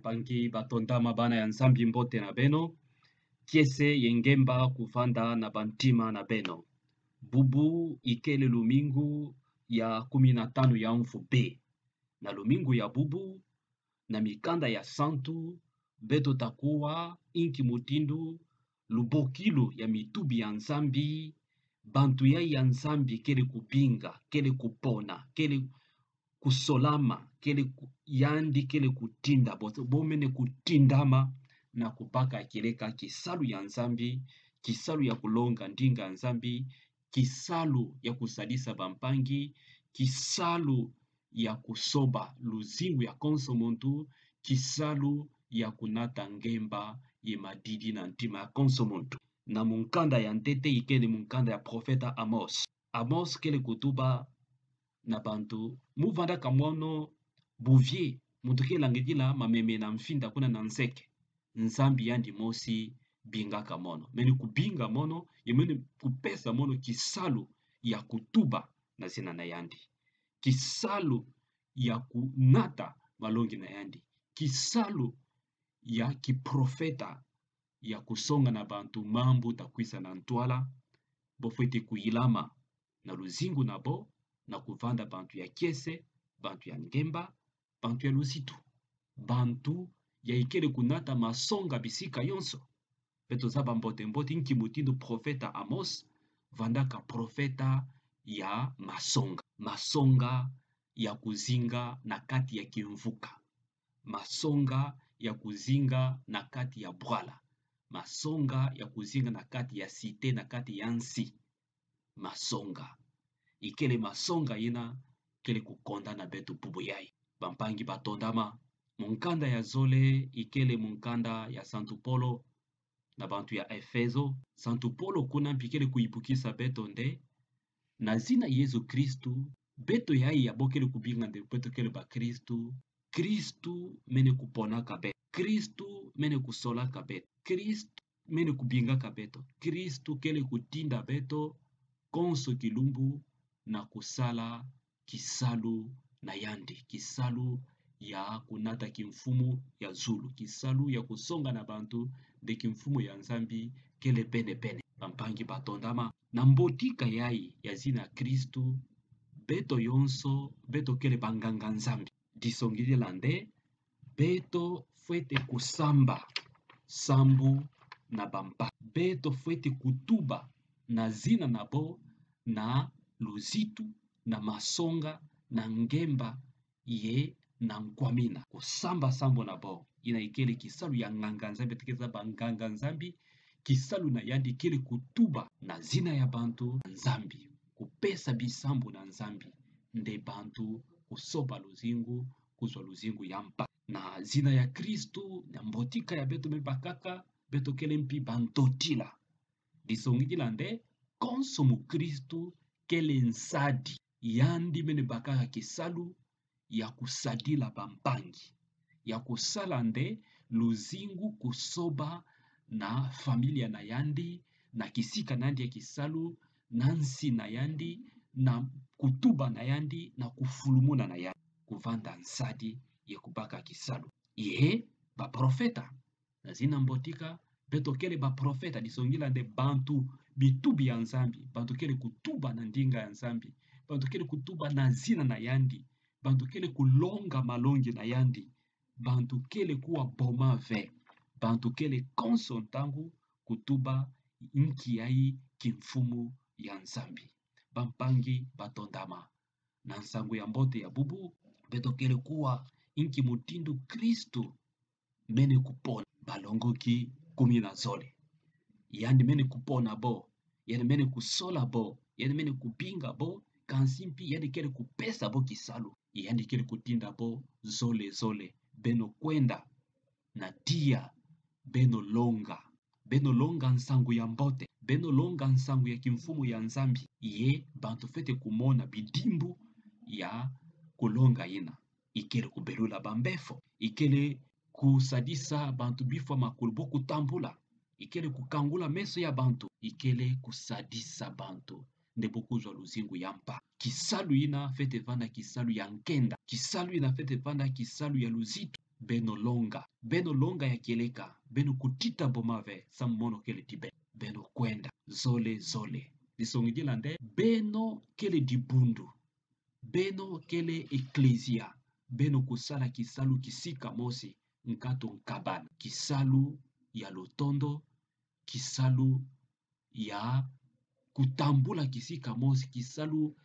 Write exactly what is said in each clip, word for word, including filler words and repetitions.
Bampangi batondama, bana ya Nzambi, mbote na beno. Kiese ye ngemba kuvanda na bantima na beno. Bubu ikele lumingu ya kumi na tanu ya mvu B. Na lumingu ya bubu, na mikanda ya santu, beto ta kuwa inki mutindu lubokilu ya mitubi ya Nzambi, bantu ya, ya Nzambi kele kubinga, kele kupona, kele kusolama, kele ku-, yandi kele kutinda, bo, bo mene kutindama na kubaka kieleka kisalu ya Nzambi, kisalu ya kulonga ndinga ya Nzambi, kisalu ya kusadisa bampangi, kisalu ya kusoba luzingu ya konso muntu, kisalu ya kunata ngemba ye madidi na ntima ya konso muntu. Na mukanda ya ntete ikele mukanda ya profeta Amos. Amos kele kutuba na bantu: Mu vandaka mono bouvier, muntu kele langidila mameme na mfinda kuna na nseke. Nzambi yandi mosi bingaka mono. Mene kubinga mono, ye mene kupesa mono kisalu ya kutuba na zina na yandi. Kisalu ya kunata malongi na yandi. Kisalu ya kiprofeta ya kusonga na bantu mambu ta kwisa na ntwala. Bo fwete kuyilama na luzingu na bo, na kuvanda bantu ya kiese, bantu ya ngemba, bantu ya luzitu, bantu ya ikele kunata masonga bisika yonso. Beto zaba mbote-mbote inki mutindu profeta Amos vandaka profeta ya masonga. Masonga ya kuzinga na kati ya kimvuka. Masonga ya kuzinga na kati ya bwala. Masonga ya kuzinga na kati ya cité, na kati ya nsi. Masonga. Ikele masonga yina kele kukonda na beto bubu yayi. Bampangi batondama, mukanda ya zole ikele mukanda ya Santu Polo na bantu ya Efezo. Santu Polo kuna mpi kele kuyibukisa beto nde, na zina Yezu Kristu, beto yayi ya bo kele kubinga nde beto kele bakristu, Kristu mene kuponaka beto. Kristu mene kusolaka beto. Kristu mene kubingaka beto. Kristu kele kutinda beto konso kilumbu na kusala kisalu na yandi, kisalu ya kunata kimfumu ya zulu, kisalu ya kusonga na bantu nde kimfumu ya Nzambi kele pene-pene. Bampangi batondama, na mbotika yayi ya zina Kristu, beto yonso, beto kele banganga-Nzambi. Disongidila nde, beto fwete kusamba sambu na bampa-, beto fwete kutuba na zina na bo na luzitu, na masonga, na ngemba, ye na nkwamina. Kusamba sambu na bo, yina ikele kisalu ya nganga-Nzambi, beto kele zaba nganga-Nzambi, kisalu na yandi kele kutuba na zina ya bantu na Nzambi, kupesa bisambu na Nzambi, nde bantu kusoba luzingu, kuzwa luzingu ya mpa. Na zina ya Kristu, na mbotika ya beto me bakaka, beto kele mpi bantotila. Disongidila nde, konso mukristu kele nsadi. Yandi mene bakaka kisalu ya kusadila bampangi, ya kusala nde luzingu kusoba na familia na yandi, na kisika na yandi ya kisalu, na nsi na yandi, na kutuba na yandi, na kufulumuna na yandi. Kuvanda nsadi ye kubaka kisalu. Ye baprofeta. Na zina mbotika, beto kele baprofeta, disongila nde bantu mitubi ya Nzambi, bantu kele kutuba na ndinga ya Nzambi, bantu kele kutuba na zina na yandi, bantu kele kulonga malongi na yandi, bantu kele kuwa boma ve, bantu kele konso ntangu kutuba inki yayi kimfumu ya Nzambi. Bampangi batondama, na nsangu ya mbote ya bubu, beto kele kuwa inki mutindu Kristu mene kupona. Balongoki kumi na zole. Yandi mene kupona bo, yandi mene kusola bo, yandi mene kubinga bo, kansi mpi yandi kele kupesa bo kisalu. Yandi kele kutinda bo zole zole: beno kwenda na tiya, beno longa. Beno longa nsangu ya mbote. Beno longa nsangu ya kimfumu ya Nzambi. Ye bantu fwete kumona bidimbu ya kulonga yina. Ikele kubelula bambefo. Ikele kusadisa bantu bifwa makulu bo kutambula. Ikele kukangula meso ya bantu. Ikele kusadisa bantu nde bo kuzwa luzingu ya mpa. Kisalu yina fwete vanda kisalu ya nkenda. Kisalu yina fwete vanda kisalu ya luzitu. Beno longa. Beno longa ya kieleka, beno kutita boma ve, samu mono kele ti beno. Beno kwenda zole zole. Disongidila nde, beno kele dibundu. Beno kele eklezia. Beno kusala kisalu kisika mosi, nkatu nkabana. Kisalu ya lutondo, kisalu ya kutambula kisika mosi, kisalu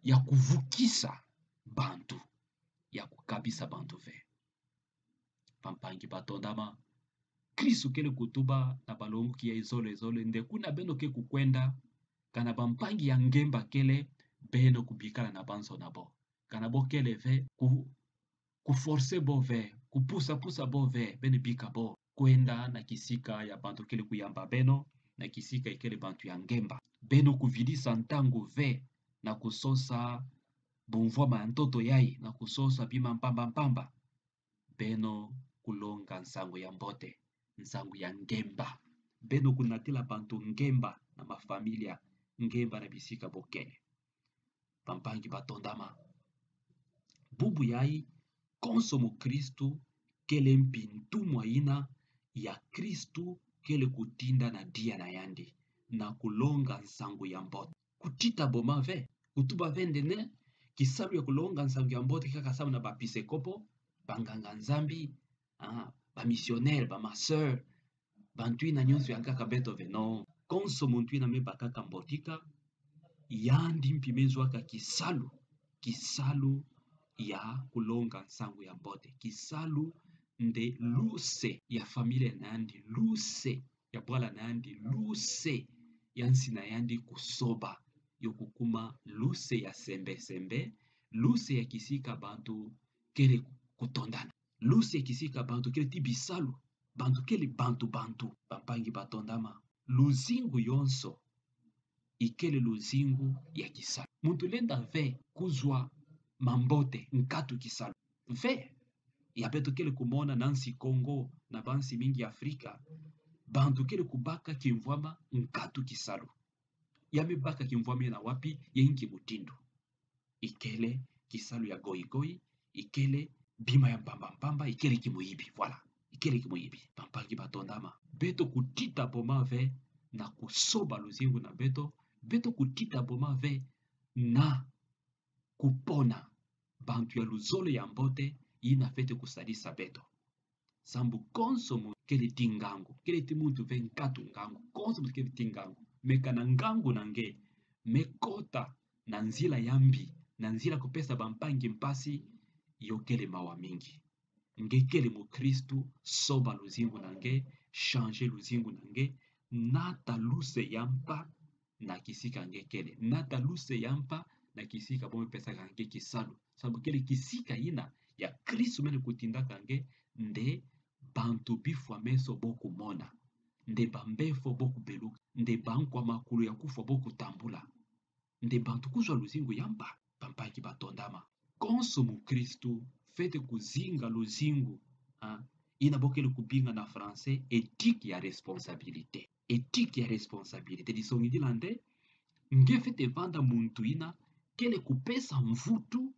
ya kuvukisa bantu, ya kukabisa bantu ve. Bampangi batondama, Kristu kele kutuba na balongoki ya zole zole nde kuna beno ke kukwenda, kana bampangi ya ngemba kele, beno kubikala na banzo na bo. Kana bo kele ve ku kuforcer bo ve, kupusa-pusa bo ve, beno bika bo. Kwenda na kisika ya bantu kele kuyamba beno, na kisika ikele bantu ya ngemba. Beno kuvidisa ntangu ve na kusosa bumvwama ya ntoto yai, na kusosa bima mpamba-mpamba. Beno kulonga nsangu ya mbote, nsangu ya ngemba. Beno kunatila bantu ngemba na mafamilia, ngemba na bisika bo kele. Bampangi batondama, bubu yai, konso mukristu kele mpi ntumwa ina ya Kristu kele kutinda na dia na yandi, na kulonga nsangu ya mbote. Kutita boma ve, kutuba ve nde ne, kisalu ya kulonga nsangu ya mbote kaka samu na bapisekopo, banganga-Nzambi, ah, bamisionere, bamasœur, bantu ina nyonso yankaka beto ve, non. Konso muntu ina me bakaka mbotika, yandi mpi me zwaka kisalu, kisalu ya kulonga nsangu ya mbote, kisalu nde luse ya familia na yandi, luse ya bwala na yandi, luse ya nsi na yandi kusoba, yo kukuma luse ya sembe-sembe, luse ya kisika bantu kele kutondana. Luse ya kisika bantu kele ti bisalu, bantu kele bantu-bantu. Bampangi batondama, luzingu yonso ikele luzingu ya kisalu. Muntu lenda ve kuzwa mambote nkatu kisalu. Ve, ya beto kele kumona na nsi Kongo, na bansi mingi ya Afrika, bantu kele kubaka kimvwama nkatu kisalu. Ya me baka kimvwama ina wapi? Ya inki mutindu? Ikele kisalu ya goigoi, ikele bima ya mpamba-mpamba, ikele kimuyibi. Voilà, ikele kimuyibi. Bampangi batondama, beto kutita boma ve na kusoba luzingu na beto, beto kutita boma ve na kupona bantu ya luzolo ya mbote ina fwete kusadisa beto. Sambu konso muntu kele ti ngangu, kele ti muntu ve nkatu ngangu, konso muntu kele ti ngangu. Me kana ngangu na nge me kota na nzila ya mbi, na nzila kupesa bampangi mpasi, yo kele mawa mingi. Nge kele mukristu, soba luzingu na nge, changer luzingu na nge, nata luse ya mpa na kisika nge kele. Nata luse ya mpa na kisika bo me pesaka nge kisalu. Sambu kele kisika ina ya Kristu mene kutindaka nge nde bantu bifwa meso bo kumona, nde bambefo bo kubeluka, nde bankwa makulu ya kufwa bo kutambula, nde bantu kuzwa luzingu ya mpa. Bampangi batondama, konso mukristu fwete kuzinga luzingu, ah, ina bo kele kubinga na français éthique ya responsabilité. Éthique ya responsabilité disongidila nde, nge fwete vanda muntu ina kele kupesa mvutu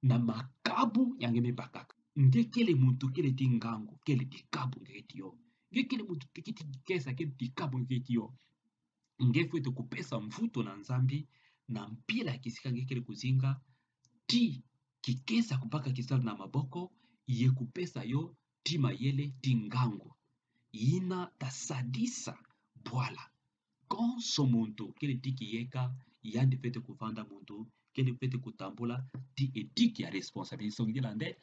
na makabu ya nge me bakaka. Nge kele muntu kele ti ngangu, kele dikabu nge keti yo. Nge kele muntu kele ti kesa, kele dikabu nge keti yo. Nge fwete kupesa mvutu na Nzambi na mpila ya kisika nge kele kuzinga, ti kikesa kubaka kisalu na maboko, ye kupesa yo ti mayele, ti ngangu ina ta sadisa bwala. Konso muntu kele ti kiyeka, yandi fwete kuvanda muntu kele fwete kutambula ti éthique ya responsabilité. Songidila nde,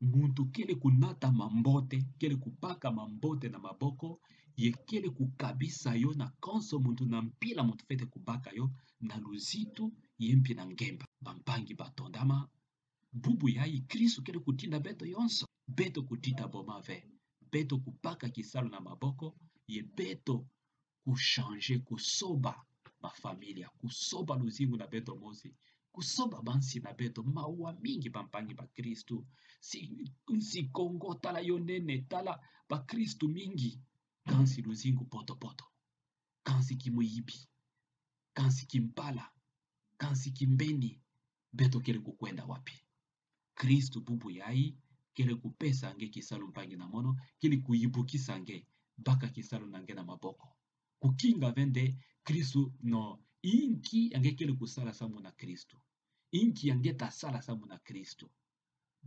muntu kele kunata mambote, kele kubaka mambote na maboko, ye kele kukabisa yo na konso muntu na mpila muntu fwete kubaka yo, na luzitu ye mpi na ngemba. Bampangi batondama, bubu yayi Kristu kele kutinda beto yonso. Beto kutita boma ve, beto kubaka kisalu na maboko, ye beto kuchanger, kusoba bafamilia, kusoba luzingu na beto mosi, kusoba bansi na beto. Mawa mingi, bampangi bakristu. Si, nsi Kongo tala yo nene, tala bakristu mingi, kansi luzingu poto-poto, kansi kimuyibi, kansi kimpala, kansi kimbeni. Beto kele kukwenda wapi? Kristu bubu yayi kele kupesa nge kisalu mpangi na mono, kele kuibukisa nge, baka kisalu na nge na maboko. Kukinga ve nde Kristu no, inki ange kele kusala samu na Kristu. Inki ange tasala samu na Kristu.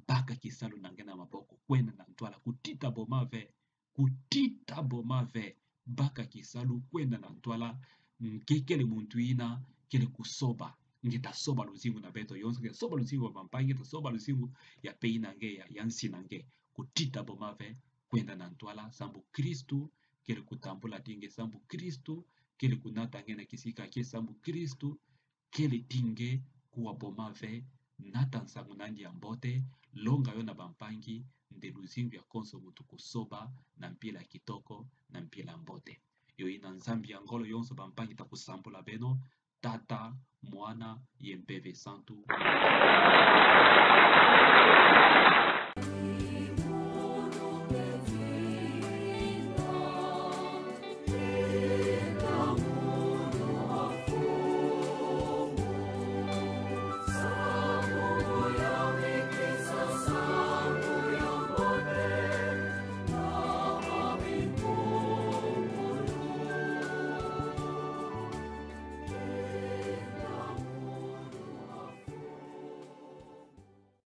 Baka kisalu na nge na maboko, kwenda na ntwala, kutita boma ve, kutita boma ve, baka kisalu kwenda na ntwala, nge kele muntu ina, kele kusoba, nge tasoba luzingu na beto yonso, nge tasoba luzingu ya bampangi, nge tasoba luzingu ya peina nge ya, ya nsi na nge, kutita boma ve, kwenda na ntwala, sambu Kristu, kele kutambula ti nge, sambu Kristu, kele kunata nge na kisika kie, sambu Kristu, kele ti nge kuwa boma ve, nata nsangu na nge ya mbote, longa yo na bampangi, nde luzingu ya konso muntu kusoba, na mpila kitoko, na mpila mbote. Yo ina Nzambi ya ngolo yonso bampangi takusambula beno, Tata, Mwana, ye Mpeve Santu.